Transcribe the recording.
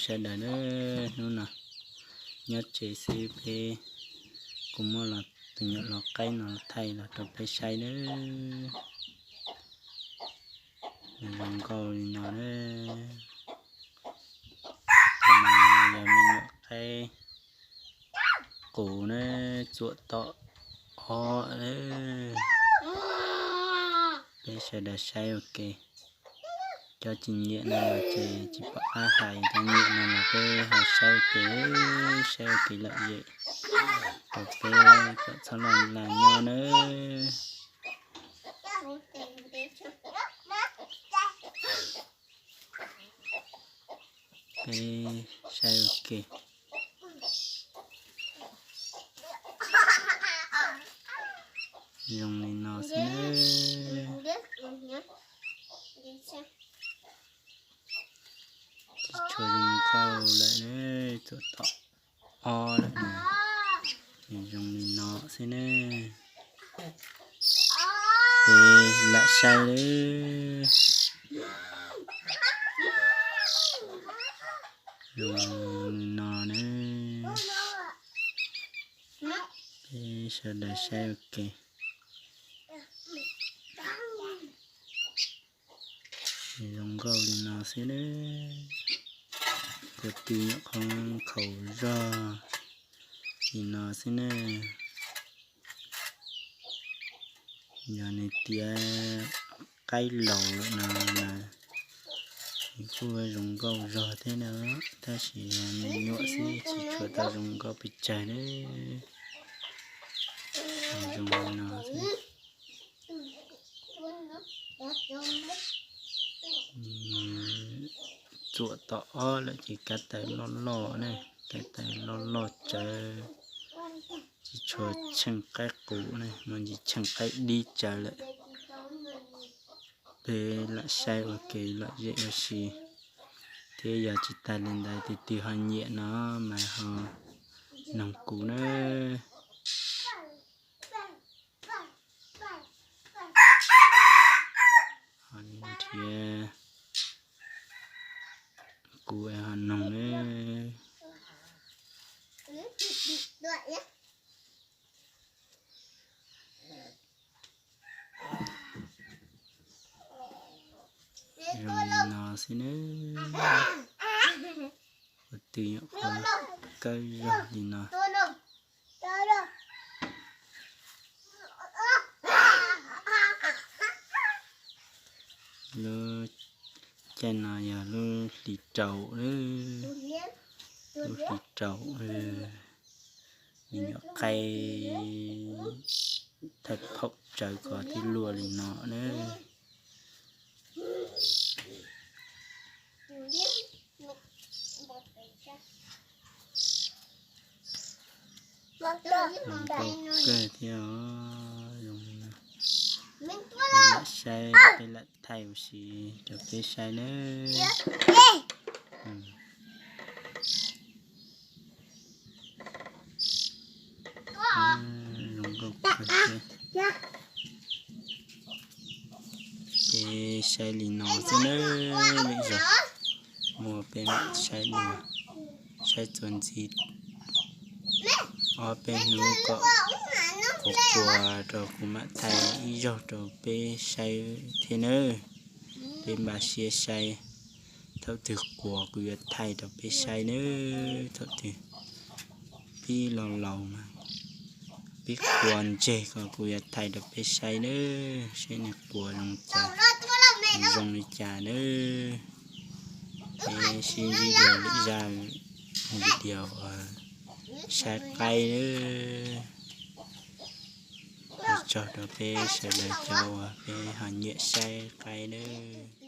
Sawv daws, hnub no nyob tsev xwb peb kuv muab los tus nyuam lau qaib no thaij los rau peb saib nawb. Nws zoo nkauj li no nawb. Yog me nyuam qaib qus nawb, txuam tom ob nawb. Peb sawv daws saib ua ke. Cov tsis nyiam no los ces tsis pom qab hais, cov nyiam no los peb ho saib ua ke, saib ua ke lom zem rau peb kom txhob laj lam nyob nawb. Peb saib ua ke. Zoo li no xwb nawb. Tsis tshua zoo nkauj lawm, txuam tom ob lawm. Nws zoo li no xwb nawb. Peb lam saib lawm. Zoo li no nawb. Peb sawv daws saib ua ke. Zoo nkauj li no xwb nawb. Kuv twb nyuam qhuav khaus zog li no xwb nawb. Yog nws tiav qaib laus lawm no mas nws kuj zoo nkauj zog thiab na, tab sis yog me nyuam xwb tsis tshua tau zoo nkauj pes tsawg nawb. Zoo li no xwb. Txuam tom ob lawm ces kav taws loj loj ne, kav taws loj loj tsawv, tsis tshua tsheej qaib qus ne, mas tsis tsheej qaib dib tsawv lawm. Peb lam saib ua ke lom zem ua si, thiab yog tsis tas li ntawd tus twg ho nyiam no mas ho noog kuv nawb. Ho nrhiav kuv ho noog nawb. Zoo li no xwb nawb. Kuv twb nyuam qhuav kawb zog li no. Lub caij no yog lub hlis raus, lub hlis raus, me nyuam qaib thawj phaum tsawv ko twb luaj li no nawb. Zoo nkauj kawg thiab os. Zoo li no. Peb lam saib, peb lam thaij ua si rau peb saib nawb. Zoo nkauj kawg thiab. Peb saib li no xwb nawb, lwm zaus muaj peb mam saib dua, saib txuas ntxiv ob peb hnub kom quas quas rau kuv mam thaij ib zaug rau peb saib thiab nawb. Peb npaj siab saib, thaum twg quas kuv yuav thaij rau peb saib nawb. Thaum twg pib los laus mas pib quas ntseg ko kuv yuav thaij rau peb saib nawb, saib nws quas zoo cas, zoo li cas nawb. Peb sib ntsib dua lwm zaj video uas saib qaib nawb. Ua tsaug rau peb sawv daws cov uas peb ho nyiam saib qaib nawb.